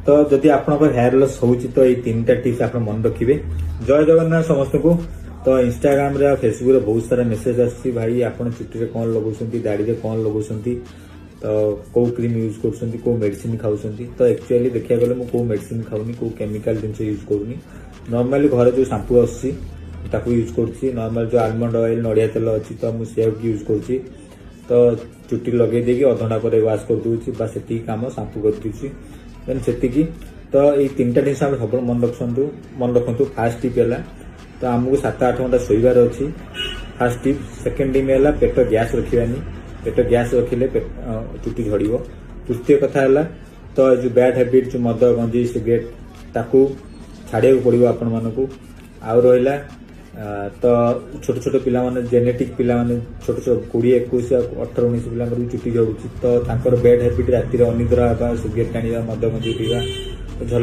ତ ଯଦି ଆପଣଙ୍କର ହେୟାର ଲସ୍ ହେଉଛି, ତ ଏଇ ତିନିଟା ଟିପ୍ସ ଆପଣ ମନେ ରଖିବେ। ଜୟ ଜଗନ୍ନାଥ ସମସ୍ତଙ୍କୁ। ତ ଇନଷ୍ଟାଗ୍ରାମରେ ଆଉ ଫେସବୁକରେ ବହୁତ ସାରା ମେସେଜ ଆସୁଛି, ଭାଇ, ଆପଣ ଚୁଟିରେ କ'ଣ ଲଗାଉଛନ୍ତି, ଦାଢ଼ିରେ କ'ଣ ଲଗାଉଛନ୍ତି, ତ କୋଉ କ୍ରିମ୍ ୟୁଜ୍ କରୁଛନ୍ତି, କୋଉ ମେଡିସିନ ଖାଉଛନ୍ତି? ତ ଆକ୍ଚୁଆଲି ଦେଖିବାକୁ ଗଲେ ମୁଁ କୋଉ ମେଡିସିନ ଖାଉନି, କୋଉ କେମିକାଲ ଜିନିଷ ୟୁଜ୍ କରୁନି। ନର୍ମାଲି ଘରେ ଯୋଉ ସାମ୍ପୁ ଆସୁଛି, ତାକୁ ୟୁଜ୍ କରୁଛି। ନର୍ମାଲ ଯୋଉ ଆଲମଣ୍ଡ ଅଏଲ, ନଡ଼ିଆ ତେଲ ଅଛି, ତ ମୁଁ ସେଇଆକୁ ୟୁଜ୍ କରୁଛି। ତ ଚୁଟି ଲଗେଇ ଦେଇକି ଅଧଘଣ୍ଟା ପରେ ୱାଶ କରିଦେଉଛି, ବା ସେତିକି କାମ, ସାମ୍ପୁ କରିଦେଉଛି, ଦେନ୍ ସେତିକି। ତ ଏଇ ତିନିଟା ଜିନିଷ ଆମେ ସବୁବେଳେ ମନେ ରଖନ୍ତୁ। ଫାର୍ଷ୍ଟ ଟିପ୍ ହେଲା, ତ ଆମକୁ 7-8 ଘଣ୍ଟା ଶୋଇବାର ଅଛି, ଫାର୍ଷ୍ଟ ଟିପ୍। ସେକେଣ୍ଡ ଟିପ୍ ହେଲା, ପେଟ ଗ୍ୟାସ୍ ରଖିବାନି। ପେଟ ଗ୍ୟାସ୍ ରଖିଲେ ଚୁଟି ଝଡ଼ିବ। ତୃତୀୟ କଥା ହେଲା, ତ ଏ ଯୋଉ ବ୍ୟାଡ୍ ହ୍ୟାବିଟ୍, ଯୋଉ ମଦ, ଗଞ୍ଜେଇ, ସିଗାରେଟ୍, ତାକୁ ଛାଡ଼ିବାକୁ ପଡ଼ିବ ଆପଣମାନଙ୍କୁ। ଆଉ ରହିଲା ତ ଛୋଟ ଛୋଟ ପିଲାମାନେ, ଜେନେଟିକ୍ ପିଲାମାନେ, ଛୋଟ ଛୋଟ 20, 21 ଆଉ 18, 19 ପିଲାଙ୍କର ବି ଚୁଟି ଝଡୁଛି। ତ ତାଙ୍କର ବ୍ୟାଡ୍ ହ୍ୟାବିଟ୍, ରାତିରେ ଅନିଦ୍ରା ହେବା, ସିଗାରେଟ୍ ଟାଣିବା, ମଦ, ଗଞ୍ଜେଇ ପିଇବା, ତ